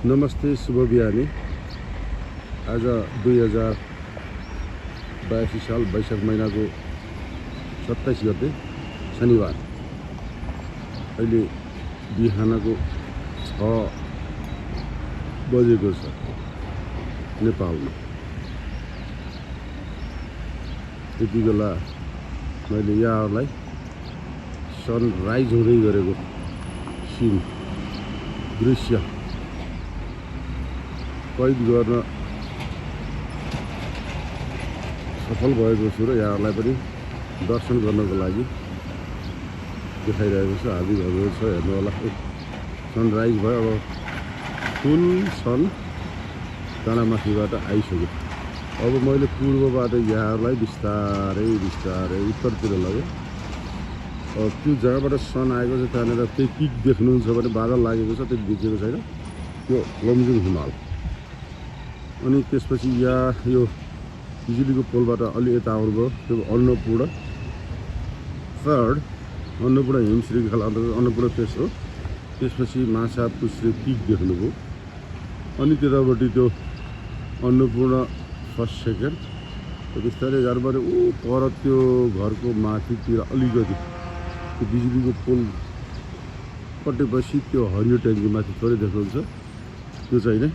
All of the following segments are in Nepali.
नमस्ते, शुभ बिहानी। आज 2082 साल वैशाख महिनाको 27 गते शनिबार। अहिले बिहानको 6 बजेको छ नेपालमा। त्यति बेला मैले यहाँहरूलाई सनराइज हुँदै गरेको सिन दृश्य कैद गर्न सफल भएको छु र यहाँहरूलाई पनि दर्शन गर्नको लागि देखाइरहेको छु। हार्दिक हजुर छ, हेर्नु होला। सनराइज भयो, अब फुल सन डाँडामाथिबाट आइसक्यो। अब मैले पूर्वबाट यहाँहरूलाई बिस्तारै बिस्तारै उत्तरतिर लगेँ। त्यो जहाँबाट सन आएको छ त्यहाँनिर त्यही पिक देख्नुहुन्छ भने बादल लागेको छ, त्यति देखिएको छैन, त्यो लमजुङ हिमाल। अनि त्यसपछि यहाँ यो बिजुलीको पोलबाट अलि यता आउनुभयो, त्यो अन्नपूर्ण थर्ड अन्नपूर्ण हिम श्रृङ्खला अन्तर्गत अन्नपूर्ण फेस हो। त्यसपछि माछापुच्छ्रे पिक देख्नुभयो। अनि त्यतापट्टि त्यो अन्नपूर्ण फर्स्ट सेकेन्ड बिस्तारै जानुपर्यो। पर त्यो घरको माथितिर अलिकति त्यो बिजुलीको पोल कटेपछि त्यो हरियो ट्याङ्की माथि थोरै देख्नुहुन्छ, त्यो चाहिँ नै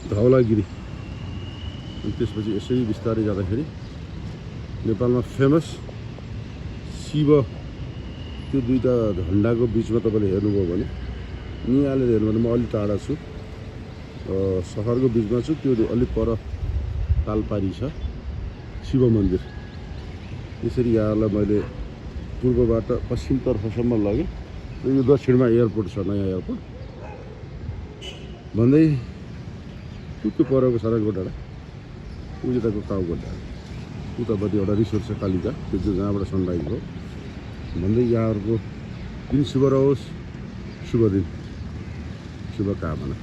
धौलागिरी। अनि त्यसपछि यसरी बिस्तारै जाँदाखेरि नेपालमा फेमस शिव, त्यो दुईवटा झन्डाको बिचमा तपाईँले हेर्नुभयो भने, निहालेर हेर्नु भने म अलि टाढा छु, सहरको बिचमा छु। त्यो अलिक पर तालपारी छ शिव मन्दिर। यसरी यहाँलाई मैले पूर्वबाट पश्चिमतर्फसम्म लगेँ। यो दक्षिणमा एयरपोर्ट छ, नयाँ एयरपोर्ट भन्दै त्यो परको सडकको डाँडा, उताको काउको डाँडा, उतापट्टि एउटा रिसोर्ट छ कालिका, त्यो चाहिँ जहाँबाट सनराइज भयो भन्दै यहाँहरूको दिन शुभ रहोस्। शुभ दिन, शुभकामना।